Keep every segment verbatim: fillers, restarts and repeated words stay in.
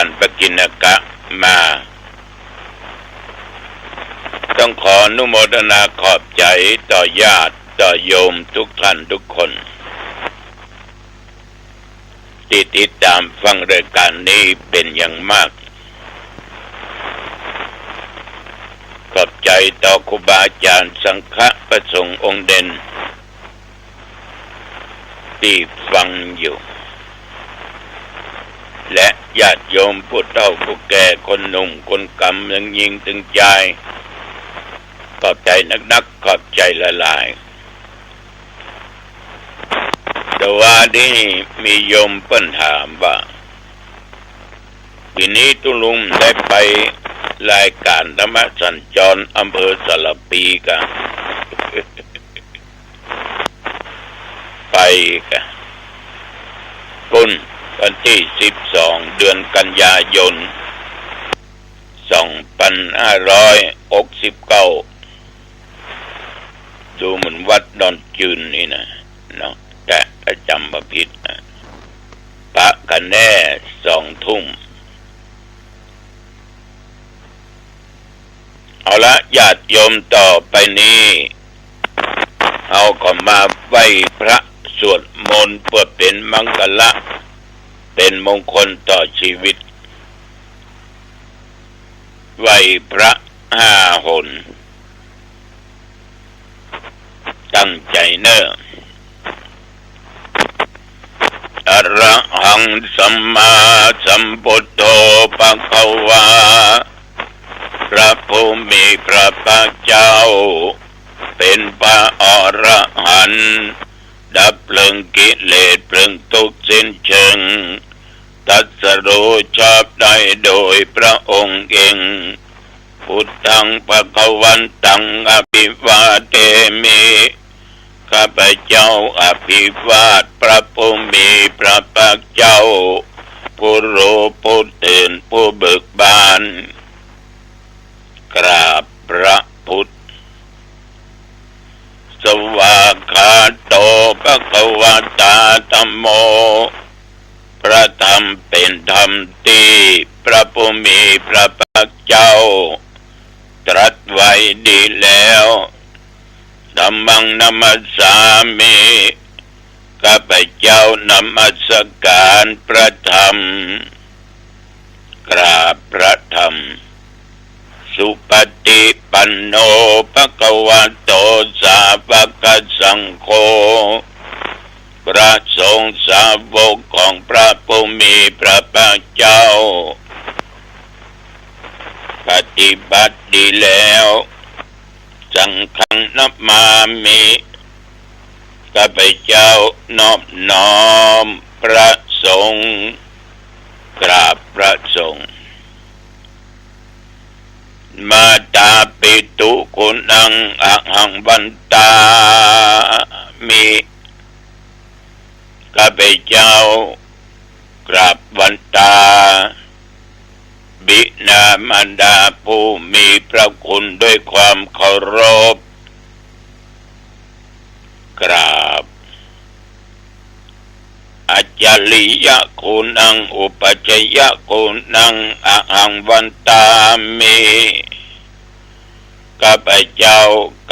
านปกิณณกะมา ต้องขออนุโมทนาขอบใจ๋ต่อญาติต่อโยมทุกท่านทุกคน ตี้ติดต๋ามฟังรายก๋านนี้เป๋นอย่างมาก ขอบใจ๋ต่อครูบาอาจ๋ารย์สังฆะพระสงฆ์องค์เด่นตี้ฟังอยู่ และญาติโยมผู้เฒ่าผู้แก่คนหนุ่มคนก๋ำตึงญิงตึงจาย ขอบใจ๋นักๆ ขอบใจ๋หลายๆ แต่ว่านี้มีโยมเปิ้นถามว่า ปี๋นี้ตุ๊ลุงได้ไปรายก๋านธรรมสัญจรอำเภอสารภีกะ ไปกะ ปุ้น วันตี้สิบสอง เดือนกันยายน สองปันห้าร้อยหกสิบเก้า ดูเหมือนวัดดอนจืนนี่นะเนาะ แต่ถ้าจ๋ำบ่ผิดนะ ปะกั๋นแน่สองทุ่ม เอาละ ญาติโยม ต่อไปนี้ เฮาก็มาไหว้พระสวดมนต์เปื้อเป๋นมังคละ เป๋นมงคลต่อชีวิต ไหว้พระห้าหน ตั้งใจ๋เน่อ อะระหังสัมมาสัมพุทโธภะคะวา พระผู้มีพระภาคเจ้า เป๋นพระอรหันต์ ดับเพลิงกิเลสเพลิงทุกข์สิ้นเชิง ตรัสรู้ชอบได้โดยพระองค์เอง พุทธังภะคะวันตังอะภิวาเทมิ ข้าพเจ้าอภิวาทพระผู้มีพระภาคเจ้า ผู้รู้ผู้ตื่นผู้เบิกบาน กราบพระพุทธ สวากขาโตภะคะวะตาธัมโม พระธรรมเป๋นธรรมตี้พระผู้มีพระภาคเจ้าตรัสไว้ดีแล้ว ธัมมังนะมัสสามิ ข้าพเจ้านมัสการพระธรรม กราบพระธรรม สุปฏิปันโนภะคะวะโตสาวกสังโฆ พระสงฆ์สาวกของพระผู้มีพระภาคเจ้า ปฏิบัติดีแล้ว สังฆังนะมามิ ข้าพเจ้านอบน้อมพระสงฆ์ กราบพระสงฆ์ มาตาปิตุกุณังอะหังวันตามิ ข้าพเจ้ากราบวันตา บิดามารดาผู้มีพระคุณด้วยความเคารพ กราบ อาจาริยะกุณัง อุปัชฌายะกุณัง อะหังวันตามิ ข้าพเจ้า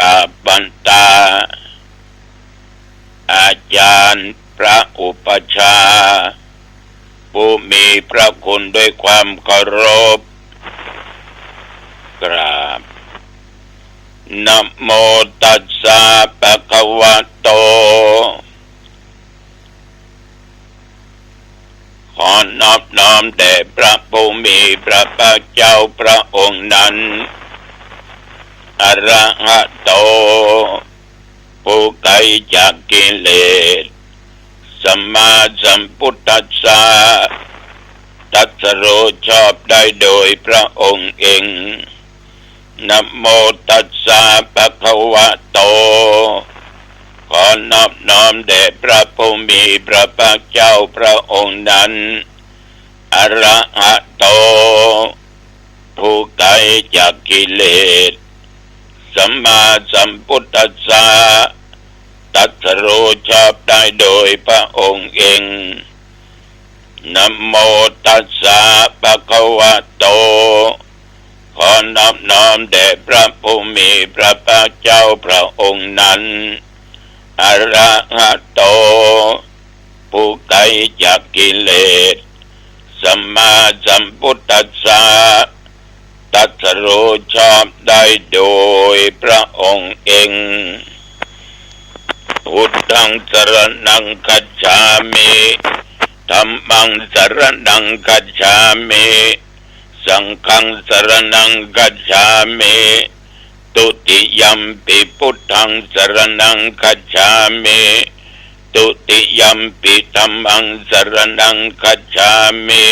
กราบวันตา อาจารย์พระอุปัชฌาย์ ผู้มีพระคุณด้วยความเคารพ กราบ นะโมตัสสะภะคะวะโต ขอนอบน้อมแด่พระผู้มีพระภาคเจ้าพระองค์นั้น อะระหะโต ผู้ไกลจากกิเลส สัมมาสัมพุทธัสสะ ตรัสรู้ชอบได้โดยพระองค์เอง นะโมตัสสะภะคะวะโต ขอนอบน้อมแด่พระผู้มีพระภาคเจ้าพระองค์นั้น อะระหะโต ผู้ไกลจากกิเลส สัมมาสัมพุทธัสสะ ตรัสรู้ชอบได้โดยพระองค์เอง นะโมตัสสะ ภะคะวะโต ขอนอบน้อมแด่พระผู้มีพระภาคเจ้าพระองค์นั้น อะระหะโต ผู้ไกลจากกิเลส สัมมาสัมพุทธัสสะ ตรัสรู้ชอบได้โดยพระองค์เอง พุทธังสรณังคัจฉามิ ธัมมังสรณังคัจฉามิ สังฆังสรณังคัจฉามิ ทุติยัมปิพุทธังสรณังคัจฉามิ ทุติยัมปิธัมมังสรณังคัจฉามิ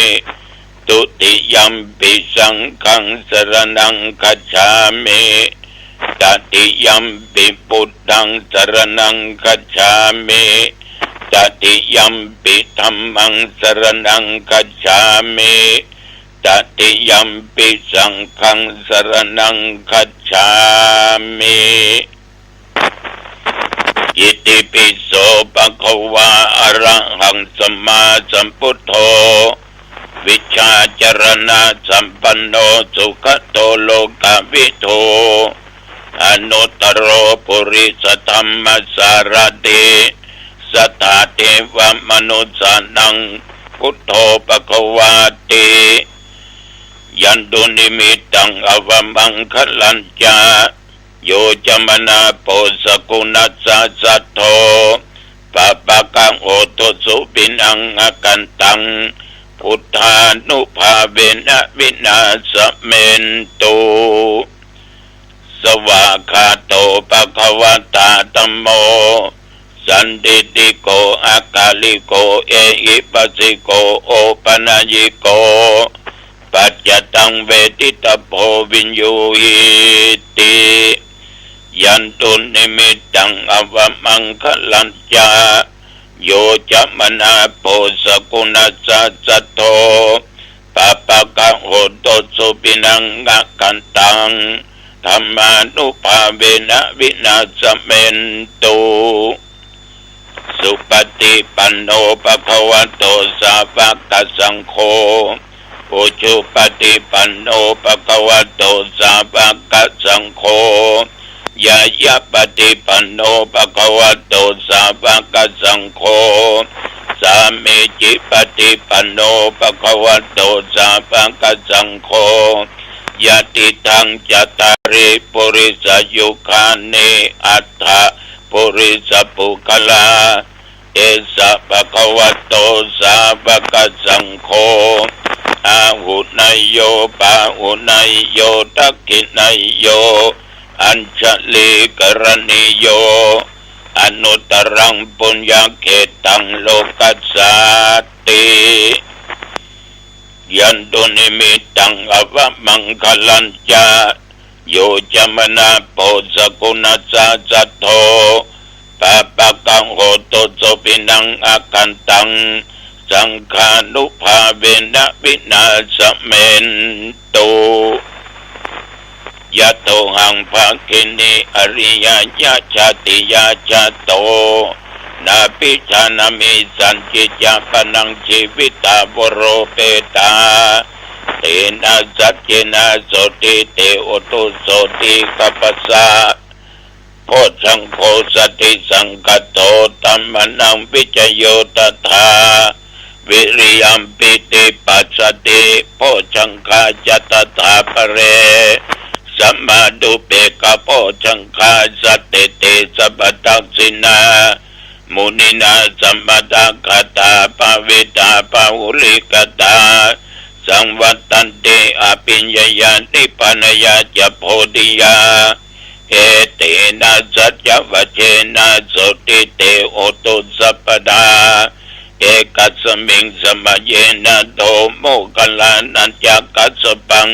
ทุติยัมปิสังฆังสรณังคัจฉามิ ตติยัมปิพุทธังสรณังคัจฉามิ ตติยัมปิธัมมังสรณังคัจฉามิ ตติยัมปิสังฆังสรณังคัจฉามิ อิติปิโส ภะคะวา อะระหังสัมมาสัมพุทโธ วิชชาจรณะสัมปันโน สุขะโต โลกะวิทู อนุตตโร ปุริสธัมมสารถิ สัตถาเทวะมนุสสานัง พุทโธ ภะคะวาติ ยันตุนิมิตตัง อวะมังคะลัญจะ โยจะมนาโพ สะกุณัสสะสัทโธ ปะปะกะโห ตุ สุปิณัง อกันตัง พุทธานุภาเวนะ วินาสะเมนตุ สวากขาโต ภะคะวะตา ธัมโม สันทิฏฐิโก อะกาลิโก เอหิปัสสิโก โอปะนะยิโก ปัจจตัง เวทิตะโพ วิญญูหิติ ยันตุนิมิตตัง อวะมังคะลัญจะ โยจะมนาโพ สะกุณัสสะสัทโธ ปะปะกะโห ตุ สุปิณัง อกันตัง ธัมมานุภาเวนะ วินาสะเมนตุ สุปะติปันโน ภะคะวะโต สาวะกะสังโฆ อุจุปะติปันโน ภะคะวะโต สาวะกะสังโฆ ญาญาปะติปันโน ภะคะวะโต สาวะกะสังโฆ สามีจิปะติปันโน ภะคะวะโต สาวะกะสังโฆ ยะติตัง จัตตาริ ปุริสายุคานิ อัตถะ ปุริสปุคคลา เอสะ ภะคะวะโต สาวะกะสังโฆ อาหุเนยโย ปาหุเนยโย ทักขิเนยโย อัญชลีกะรณีโย อนุตตรัง ปุญญะเขตัง โลกัสสาติ ยันตุนิมิตตัง อวะมังคะลัญจะ โยจะมนาโพ สะกุณัสสะสัทโธ ปะปะกะโห ตุ สุปิณัง อกันตัง สังฆานุภาเวนะ วินาสะเมนตุ ยะโตหัง ภะคินี อะริยะยะ ชาติยา จาโต นาภิจานะมิ สัญญิญญาปะนัง จีวิตา วโรเปตา เตนะ สัจเจนะ โสติเต โหตุ โสติกัปปะสะ โพชฌังโฆ สัตติสังคาโต ธัมมานัง วิจโย ตถา วิริยัม ปีติปัสสะติ โพชฌังคา จะ ตถาปะเร สะมาดูเปกขะโพชฌังคา สัตเตเต สัพพะทักขิณา มุนินา สะมะถะกะตา ภาวิตา บาหุลีกะตา สังวัตตันติ อะภิญญา นิพพานะยา จะ โพธิยา เอเตนะ สัจจวัจเจนะ โสติเต โหตุ สัพพะดา เอกัสสะมิง สะมะเยนะ โท โมคคัลลานะ จะ กัสสะปัง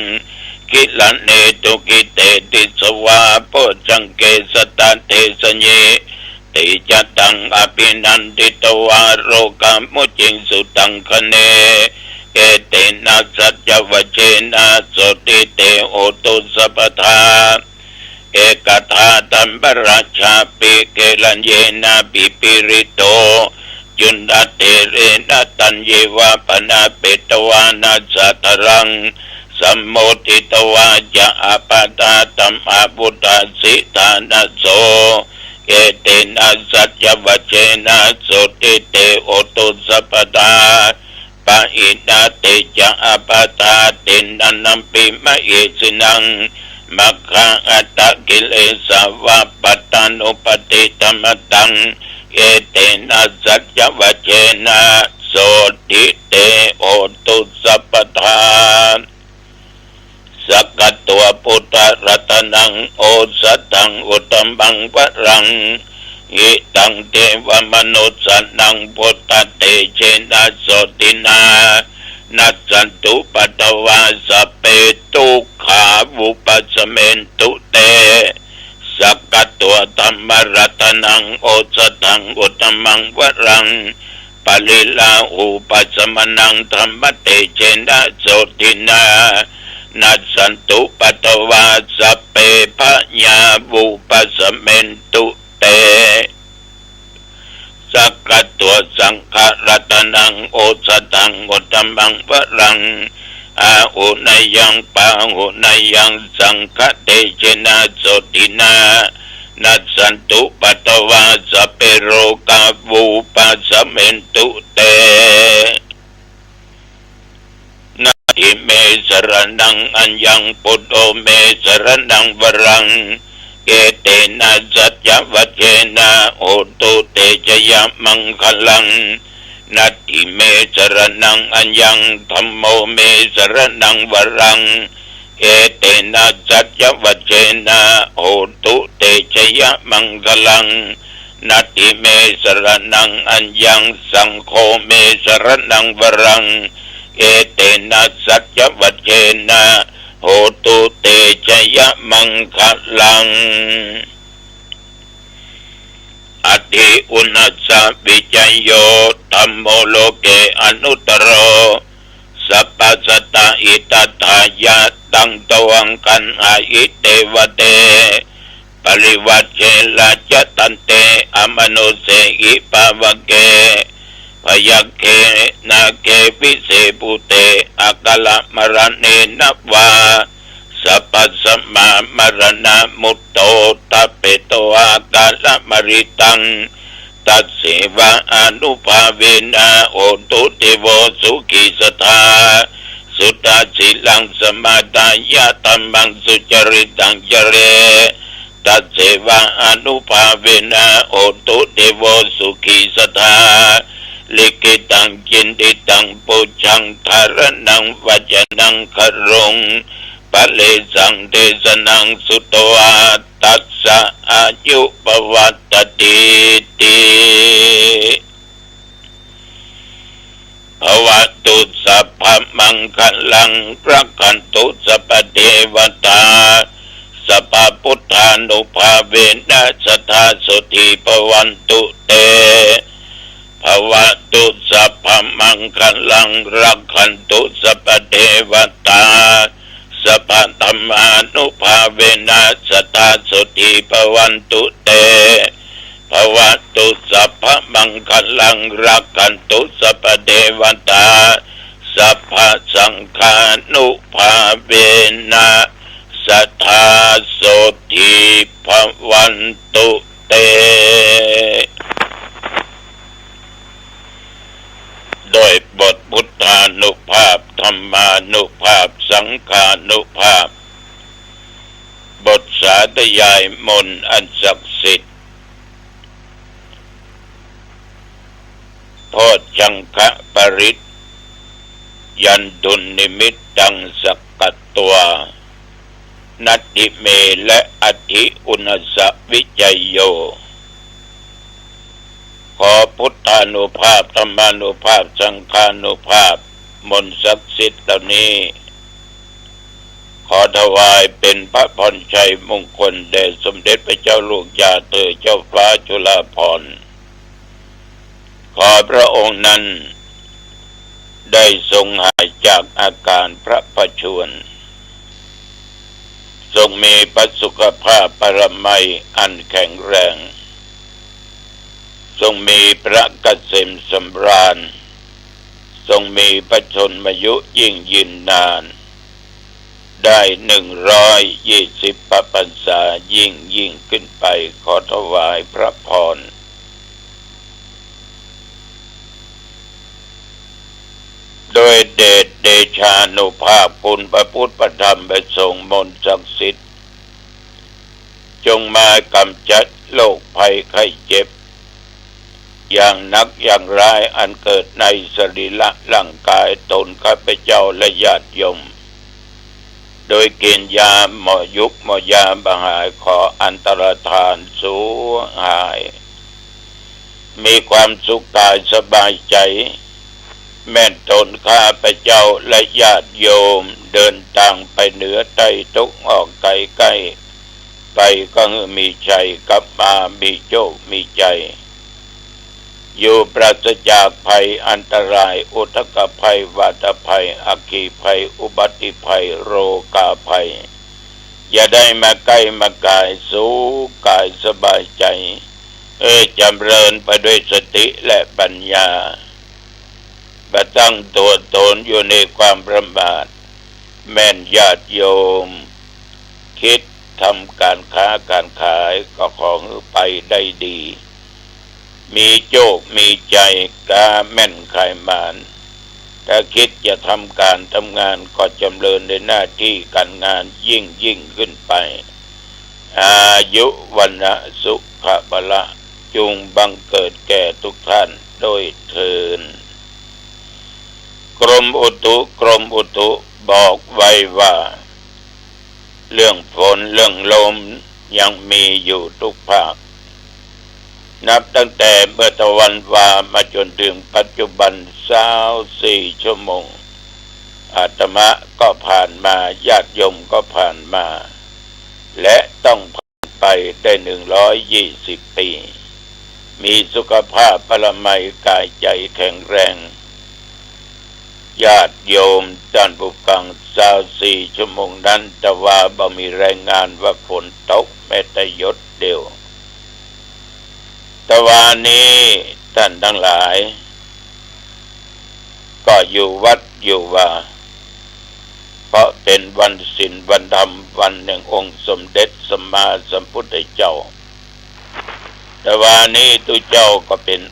กิลาเน ทุกขิเต ติสสะวา โพชฌังเก สัตตะ เทสะยิ ติ จะ ตัง อะภินันทิตวา โรกา มุจจิงสุตัง คะเน เอเตนะ สัจจวัจเจนะ โสติเต โหตุ สัพพะทา เอกทา ธัมมะราชาปิ เกลัญเยนะ ปิปะริโต จุณเถระ เตนะ ตัญญิวา ปะนะเปตวา นะสะทะรัง สัมโมทิตวา จะ อาปาทา ธัมมา วุฒาสิทธานะโส เอเตนะ สัจจวัจเจนะ โสตถิ เต โหตุ สัพพะทา ปะหินา เต จะ อาปาทา ทินนานัมปิ มะเหสินัง มัคคะ อัตตะ กิเลสาวะ ปัตตานุปัปปะติ ธัมมะตัง เอเตนะ สัจจวัจเจนะ โสตถิ เต โหตุ สัพพะทา สักขะตวา พุทธะ รัตนัง โอสะถัง อุตตะมัง วะรัง หิตัง เตวะ มะนุสสานัง พุทธะ เตเจนะ โสตถินา นัสสันตุ ปัททะวา สัพเพ ทุกขา วุปัสสะเมนตุ เต สักขะตวา ธัมมะ รัตนัง โอสะถัง อุตตะมัง วะรัง ปะริลาหูปัสสะมะนัง ธัมมะ เตเจนะ โสตถินา นัสสันตุ ปัททะวา สัพเพ พะยา วุปัสสะเมนตุ เต สักขะตวา สังฆะ รัตนัง โอสะถัง อุตตะมัง วะรัง อาหุเนยัง ปาหุเนยัง สังฆะ เตเจนะ โสตถินา นัสสันตุ ปัททะวา สัพเพ โรกา วุปัสสะเมนตุ เต นัตถิเม สะระณัง อัญญัง พุทโธ เม สะระณัง วะรัง เอเตนะ สัจจวัจเจนะ โหตุ เต จะยะมังคะลัง นัตถิเม สะระณัง อัญญัง ธัมโม เม สะระณัง วะรัง เอเตนะ สัจจวัจเจนะ โหตุ เต จะยะมังคะลัง นัตถิเม สะระณัง อัญญัง สังโฆ เม สะระณัง วะรัง เอเตนะ สัจจวัจเจนะ โหตุ เต จะยะมังคะลัง อะถิอุณณัสสะ วิจโย ธัมโม โลเก อนุตตโร สัพพะสัตตะ หิตะถายะ ตัง ตวัง คันหาหิ เต วะเต ปริวัจเช ราชะตันเต อมะนุสเสหิ ปาวะเก พยัคเข นาเข วิเส ภูเต อะคะละมะระเณนะวา สัพพะสัมมามะระณะมุตโต ทัพเพตวา กาละมะริตัง ตัสเสวะอานุภาเวนะ โหตุ เทโว สุขี สัทธา สุตะ สีลัง สมาทายะ ธัมมัง สุจริตัง จะเร ตัสเสวะอานุภาเวนะ โหตุ เทโว สุขี สัทธา ลิขิตัง จินทิตัง ปุจฉัง ธารณัง วัจจะนัง คารุง ปะเรสัง เตสะนัง สุตวา ตัสสะ อายุ ปะวัตติ ติ ภะวะตุ สัพพะมังคะลัง รักขันตุ สัพพะเทวะตา สัพพะพุทธานุภาเวนะ สะทา โสตถี ภะวันตุ เต ภะวะตุ สัพพะมังคะลัง รักขันตุ สัพพะเทวะตา สัพพะธัมมานุภาเวนะ สะทา โสตถี ภะวันตุ เต ภะวะตุ สัพพะมังคะลัง รักขันตุ สัพพะเทวะตา สัพพะสังฆานุภาเวนะ สะทา โสตถี ภะวันตุ เต ด้วยบทพุทธานุภาพ ธัมมานุภาพ สังฆานุภาพ บทสาธยายมนต์อันศักดิ์สิทธิ์ โพชฌังคปริตยันตุนนิมิตตัง สักขะตวา นัตถิเม และ อะถิอุณณัสสะ วิจโย ขอพุทธานุภาพ ธัมมานุภาพ สังฆานุภาพ มนต์ศักดิ์สิทธิ์เหล่านี้ ขอถวายเป็นพระพรชัยมงคลแด่สมเด็จพระเจ้าลูกยาเธอเจ้าฟ้าจุฬาภรณ์ ขอพระองค์นั้นได้ทรงหายจากอาการพระประชวร ทรงมีพระสุขภาพพลามัยอันแข็งแรง ส ทรงมีพระเกษมสำราญ ทรงมีพระชนมายุยิ่งยืนนาน ได้หนึ่งร้อยยี่สิบพระพรรษายิ่งยิ่งขึ้นไป ขอถวายพระพร โดยเดชเดชานุภาพคุณพระพุทธพระธรรมพระสงฆ์มนต์ศักดิ์สิทธิ์ จงมากำจัดโรคภัยไข้เจ็บ อย่างหนักอย่างร้ายอันเกิดในสรีระร่างกายตนข้าพเจ้าและญาติโยม โดยกินยาหมอยุกหมอยาบ่หาย ขออันตรธานสูญหาย มีความสุขกายสบายใจ แม่นตนข้าพเจ้าและญาติโยมเดินตางไปเหนือใต้ตกออกไกลใก้ ไปก็หื้อมีชัยกลับมามีโจคมีชัย อยู่ปราศจากภัยอันตราย อุทกภัย วาตภัย อัคคีภัย อุบัติภัย โรคาภัย อย่าได้มาใก้มาก๋าย สุขกายสบายใจ เออ จ๋ำเริญไปด้วยสติและปัญญา บ่ตั้งตั๋วตนอยู่ในความประมาท แม่นญาติโยม คิดทำก๋านค้าก๋านขายก็ขอหื้อไปได้ดี มีโจคมีชัย ก๊าแม่นขายหมาน ถ้าคิดจะทำก๋านทำงานก็จ๋ำเริญในหน้าตี้ก๋านงานยิ่งยิ่งขึ้นไป อายุ วรรณะ สุขะ พละ จุงบังเกิดแก่ทุกท่านโดยเทอญ กรมอุตุ กรมอุตุบอกไว้ว่า เรื่องฝนเรื่องลมยังมีอยู่ทุกภาค นับตั้งแต่เมื่อตะวันวามาจ๋นเถิงปัจจุบันซาวสี่ชั่วโมง อาตมาก็ผ่านมา ญาติโยมก็ผ่านมา และต้องผ่านไปได้หนึ่งร้อยยี่สิบปี๋ มีสุขภาพพละไมยก๋ายใจ๋แข็งแรง ญาติโยมต้านผู้ฟัง ซาวสี่ชั่วโมงนั้น ตะวาบ่มีรายงานว่าฝนตกแม้แต่หยดเดียว ตะวานี้ต้านตังหลาย ก็อยู่วัดอยู่วา เพราะเป๋นวันศีลวันธรรม วันแห่งองค์สมเด็จสัมมาสัมพุทธเจ้า ตะวานี้ตุ๊เจ้าก็เป๋น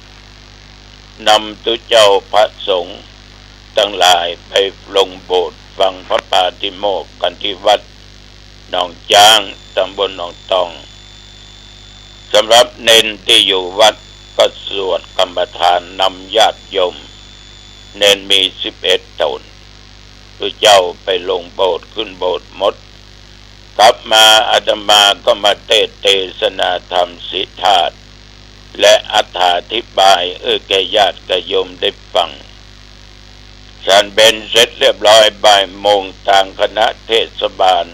นำตุ๊เจ้าพระสงฆ์ตังหลายไปลงโบสถ์ฟังพระปาฏิโมกข์กั๋นตี้วัดหนองจ๊าง ตำบลหนองตอง สำหรับเณรตี้อยู่วัดก็สวดกรรมฐานนำญาติโยม เณรมีสิบเอ็ดต๋น ตุ๊เจ้าไปลงโบสถ์ขึ้นโบสถ์หมด กลับมาอาตมาก็มาเตสน์เตสนาธรรมสิทธาสน์ และอถาธิบายหื้อแก่ญาติแก่โยมได้ฟัง ฉันเพ็ญเสร็จเรียบร้อยบ่ายโมง ตางคณะเทศบาล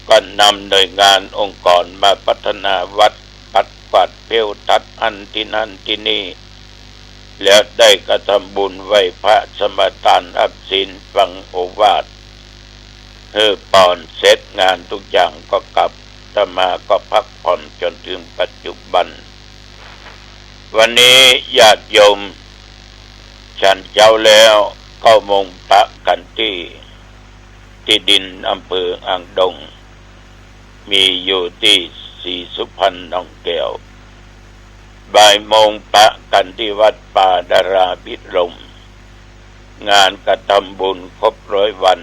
ก็นำหน่วยงานองค์กรมาพัฒนาวัด ปัดกวาดเผี้ยวตัดอันตี้นั่นตี้นี่ แล้วได้กระทำบุญไหว้พระสมาตาน อับศีล ฟังโอวาท หื้อปอนเสร็จงานทุกอย่างก็กลับ อาตมาก็พักผ่อนจ๋นเถิงปัจจุบัน วันนี้ญาติโยมฉันเจ๊าแล้ว เก้าโมงปะกั๋นตี้ ตี้ดินอำเภออ่างดง มีอยู่ตี้ศรีสุพรรณหนองแก้ว บ่ายโมงปะกั๋นตี้วัดป่าดาราภิรมย์ งานกระทำบุญครบร้อยวัน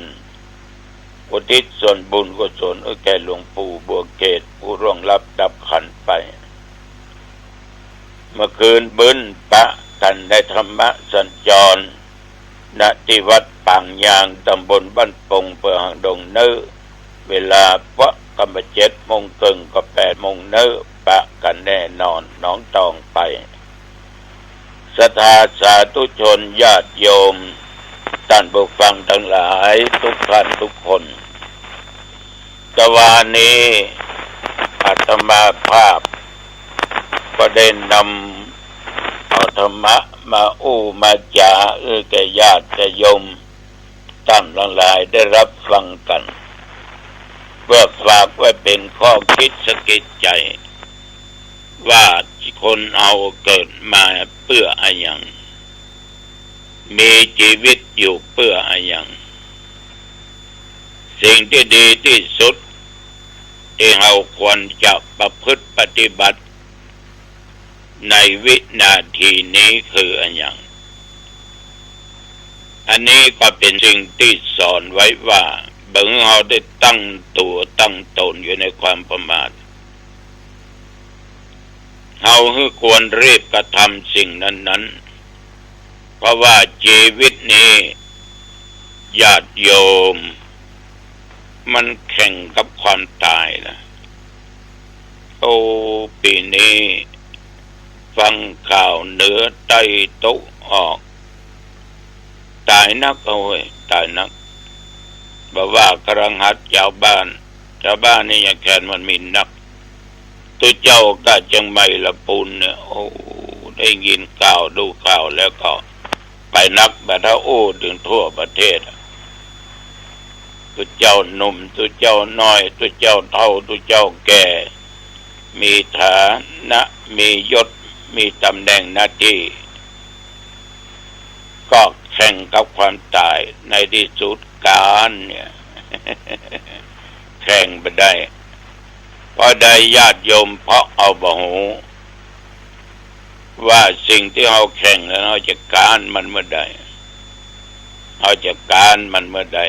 อุทิศส่วนบุญกุศลหื้อแก่หลวงปู่บัวเกตผู้ล่วงลับดับขันธ์ไป เมื่อคืนบึ้นปะกั๋นในธรรมสัญจร ณ ตี้วัดปางยาง ตำบลบ้านปง อำเภอหางดงเน้อ เวลาปะกั๋นบ่าเจ็ดโมงเกิ่งก็แปดโมงเน้อ ปะกั๋นแน่นอน หนองตองไป ศรัทธาสาธุชนญาติโยม ต้านผู้ฟังตังหลายทุกท่านทุกคน ตะวานี้อาตมาภาพก็ได้นำเอาธรรมะมาอู้มาจ๋าหื้อแก่ญาติแก่โยมต้านตังหลายได้ฮับฟังกั๋น เพื่อฝากไว้เป๋นข้อคิดสะกิดใจ๋ ว่า คนเฮาเกิดมาเปื้ออะหยัง มีจีวิตอยู่เปื้ออะหยัง สิ่งตี้ดีตี้สุดตี้เฮาควรจะประพฤติปฏิบัติในวินาทีนี้คืออะหยัง อันนี้ก็เป๋นสิ่งตี้สอนไว้ว่า บ่หื้อเฮาได้ตั้งตั๋วตั้งต๋นอยู่ในความประมาท เฮาหื้อควรรีบกระทำสิ่งนั้นๆ เพราะว่าจีวิตนี้ ญาติโยม มันแข่งกับความต๋ายนะ โอ้ ปี๋นี้ ฟังข่าวเหนือใต้ตะวันออก ต๋ายนัก โอ้ย ต๋ายนัก บ่ว่ากะรังหัด จาวบ้าน จาวบ้านนี่ยังแขนมันมีนัก ตุ๊เจ้าก้าเจียงใหม่ละปูนเนี่ย โอ้ ได้ยินข่าวดูข่าวแล้วก็ไปนัก บ่าถ้าอู้เถิงทั่วประเทศอะ ตุ๊เจ้าหนุ่ม ตุ๊เจ้าน้อย ตุ๊เจ้าเฒ่า ตุ๊เจ้าแก่ มีฐานะ มียศ มีต๋ำแหน่งหน้าตี้ ก็แข่งกับความต๋าย ในตี้สุดก๋านเนี่ย แข่งบ่ได้ เพราะใดญาติโยม เพราะเฮาบ่ฮู้ว่าสิ่งตี้เฮาแข่งนั้น เฮาจะก๊านมันเมื่อใด เฮาจะก๊านมันเมื่อใด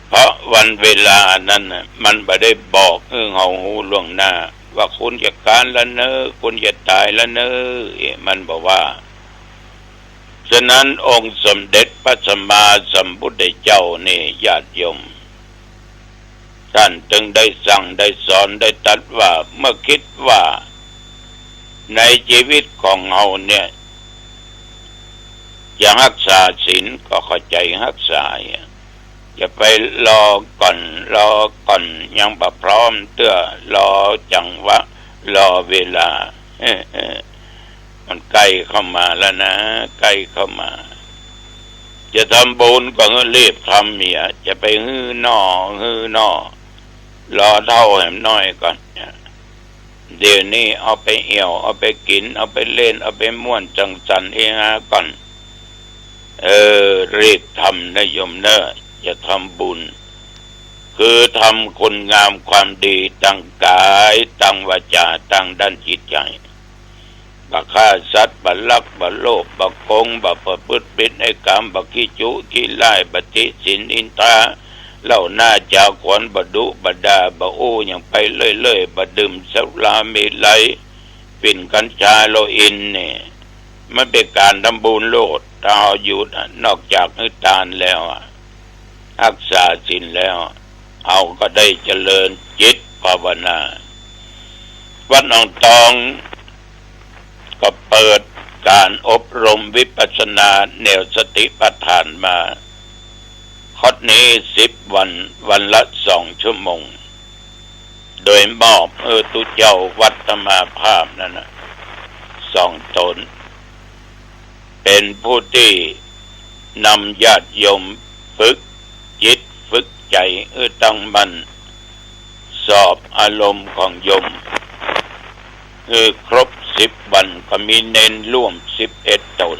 เพราะวันเวลานั้นน่ะ มันบ่ได้บอกหื้อเฮาฮู้ล่วงหน้า ว่าคุณจะก๊านละเน้อ คุณจะต๋ายละเน้อ เอ๊ะ มันบ่ว่า ฉะนั้นองค์สมเด็จพระสัมมาสัมพุทธเจ้านี่ ญาติโยม ต้านตึงได้สั่งได้สอนได้ตรัสว่า เมื่อคิดว่าในจีวิตของเฮาเนี่ย จะฮักษาศีลก็เข้าใจ๋ฮักษาอะ อย่าไปรอก่อน รอก่อน ยังบ่พร้อมเตื้อ รอจังหวะ รอเวลา มันใก้เข้ามาแล้วนะ ใก้เข้ามา จะทำบุญก็หื้อรีบทำเหีย จะไปหื้อหน้อ หื้อหน้อ รอเฒ่าแหมน้อยก่อน เดี๋ยวนี้เอาไปเอี่ยว เอาไปกิ๋น เอาไปเล่น เอาไปม่วนสังสรรค์เฮฮาก่อน เออ รีบทำนะโยมเน้อ จะทำบุญ คือทำคุณงามความดีตางก๋าย ตางวาจา ตางด้านจิตใจ๋ บ่ฆ่าสัตว์ บ่ลัก บ่โลภ บ่โกง บ่ประพฤติผิดในกาม บ่ขี้จุขี้ล่าย บ่ติฉินนินทา เล่าหน้าจ๋าขวัญ บ่ดุบ่ด่า บ่อู้หยังไปเล่ยๆ บ่ดื่มสุราเมรัย ฝิ่นกัญชาเฮโรอีนนี่ มันเป๋นก๋านทำบุญโลด ถ้าเฮาหยุดอะ นอกจากหื้อตานแล้วอะ ฮักษาศีลแล้ว เฮาก็ได้เจริญจิตภาวนา วัดหนองตองก็เปิดก๋านอบรมวิปัสสนาแนวสติปัฏฐานมา คอร์สนี้สิบวัน วันละสองชั่วโมง โดยมอบหื้อตุ๊เจ้าวัดธรรมาภาพนั้นน่ะ สองต๋น เป๋นผู้ตี้นำญาติโยมฝึกจิตฝึกใจ๋หื้อตั้งมั่น สอบอารมณ์ของโยมหื้อครบสิบวัน ก็มีเณรร่วมสิบเอ็ดต๋น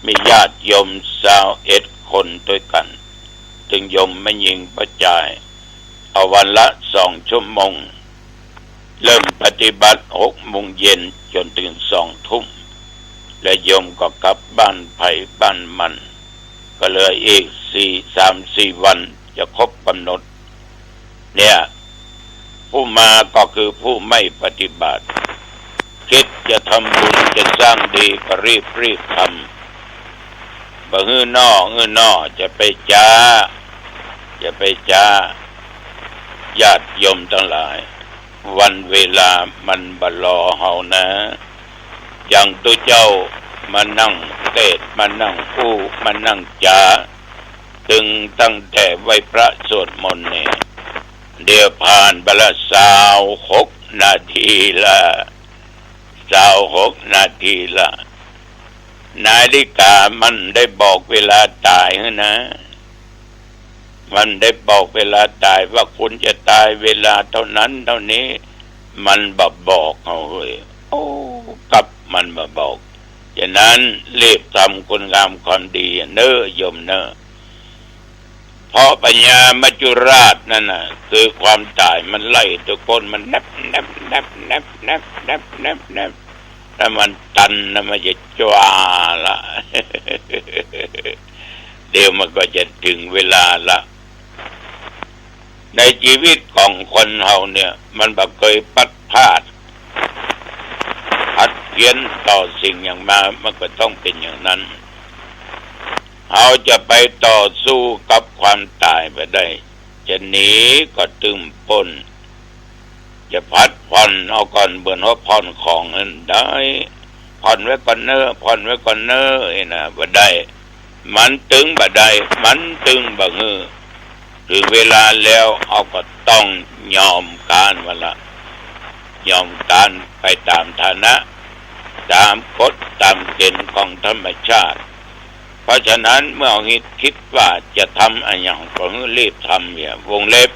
มีญาติโยมซาวเอ็ดคนตวยกั๋น ตึงโยมแม่ญิงป้อจาย เอาวันละสองชั่วโมง เริ่มปฏิบัติหกโมงเย็นจ๋นเถิงสองทุ่ม และโยมก็กลับบ้านใผบ้านมัน ก็เหลืออีกสี่ สามสี่วันจะครบก๋ำหนด เนี่ย ผู้มาก็คือผู้ไม่ปฏิบัติ คิดจะทำบุญจะสร้างดีก็รีบรีบทำ บ่หื้อหน้อหื้อหน้อ จะไปจ๊า จะไปจ๊า ญาติโยมตังหลาย วันเวลามันบ่รอเฮานะ อย่างตุ๊เจ้ามานั่งเตศน์ มานั่งอู้ มานั่งจ๋า ตึงตั้งแต่ไหว้พระสวดมนต์นี่ เดี๋ยวผ่านไปละซาวหกนาทีละ ซาวหกนาทีละ นาฬิกามันได้บอกเวลาต๋ายหื้อนะ มันได้บอกเวลาต๋ายว่าคุณจะต๋ายเวลาเท่านั้นเท่านี้ มันบ่บอกเฮาเฮ้ย โอ้ กับมันบ่บอก ฉะนั้นรีบทำคุณงามความดีเน้อโยมเน้อ เพราะพญามัจจุราชนั่นน่ะ คือความต๋ายมันไล่ตุ๊กคน มันแนบ แนบ แนบ แล้วมันตันนะ มันจะจวาละ เดี๋ยวมันก็จะเถิงเวลาละ ในจีวิตของคนเฮาเนี่ย มันบ่เกยพลัดพลาด ผัดเพี้ยนต่อสิ่งหยังมา มันก็ต้องเป๋นอย่างนั้น เฮาจะไปต่อสู้กับความต๋ายบ่ได้ จะหนีก็ตึงป๊น จะผัดผ่อนเอาก่อน เหมือนว่าผ่อนของหั้นได้ ผ่อนไว้ก่อนเน้อ ผ่อนไว้ก่อนเน้อ อี้นะ บ่ได้ มันตึงบ่ได้ มันตึงบ่หื้อ เถิงเวลาแล้วเฮาก็ต้องยอมก๋านมันละ ยอมก๋านไปต๋ามฐานะ ต๋ามกฎต๋ามเก๋ณฑ์ของธรรมชาติ เพราะฉะนั้นเมื่อเฮาคิดว่าจะทำอะหยังก็หื้อรีบทำเนี่ย วงเล็บ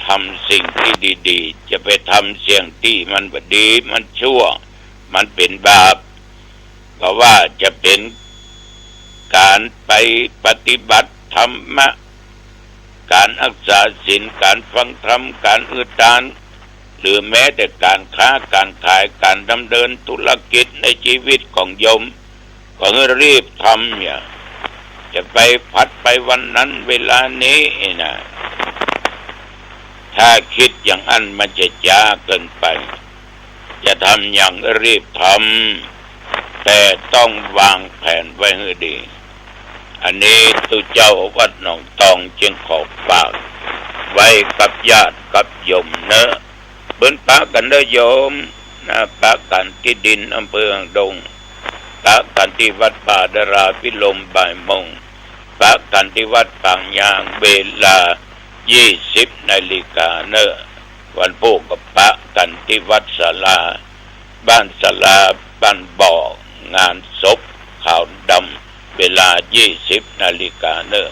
ทำสิ่งตี้ดีๆ จะไปทำสิ่งตี้มันบ่ดี มันชั่ว มันเป๋นบาป ก็ว่าจะเป๋นก๋านไปปฏิบัติธรรมะ ก๋านฮักษาศีล ก๋านฟังธรรม ก๋านหื้อตาน หรือแม้แต่ก๋านค้าก๋านขาย ก๋านดำเนินธุรกิจในจีวิตของโยม ก็หื้อรีบทำเนี่ย จะไปผัดไปวันนั้นเวลานี้นะ ถ้าคิดอย่างอั้นมันจะจ๊าเกินไป จะทำหยังรีบทำ แต่ต้องวางแผนไว้หื้อดี อันนี้ตุ๊เจ้าวัดหนองตองจึงขอฝากไว้กับญาติกับโยมเน้อ เปิ้นปะกั๋นเน้อโยมนะ ปะกั๋นตี้ดินอำเภอหางดง ปะกั๋นตี้วัดป่าดาราภิรมย์บ่ายโมง ปะกั๋นตี้วัดปางยางเวลายี่สิบนาฬิกาเน้อ วันพูกก็ปะกั๋นตี้วัดศาลา บ้านศาลา บ้านบ่อ งานศพขาวดำ เวลายี่สิบนาฬิกาเน้อ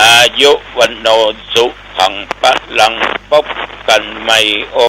อายุวัณโณสุขังพลัง พบกั๋นใหม่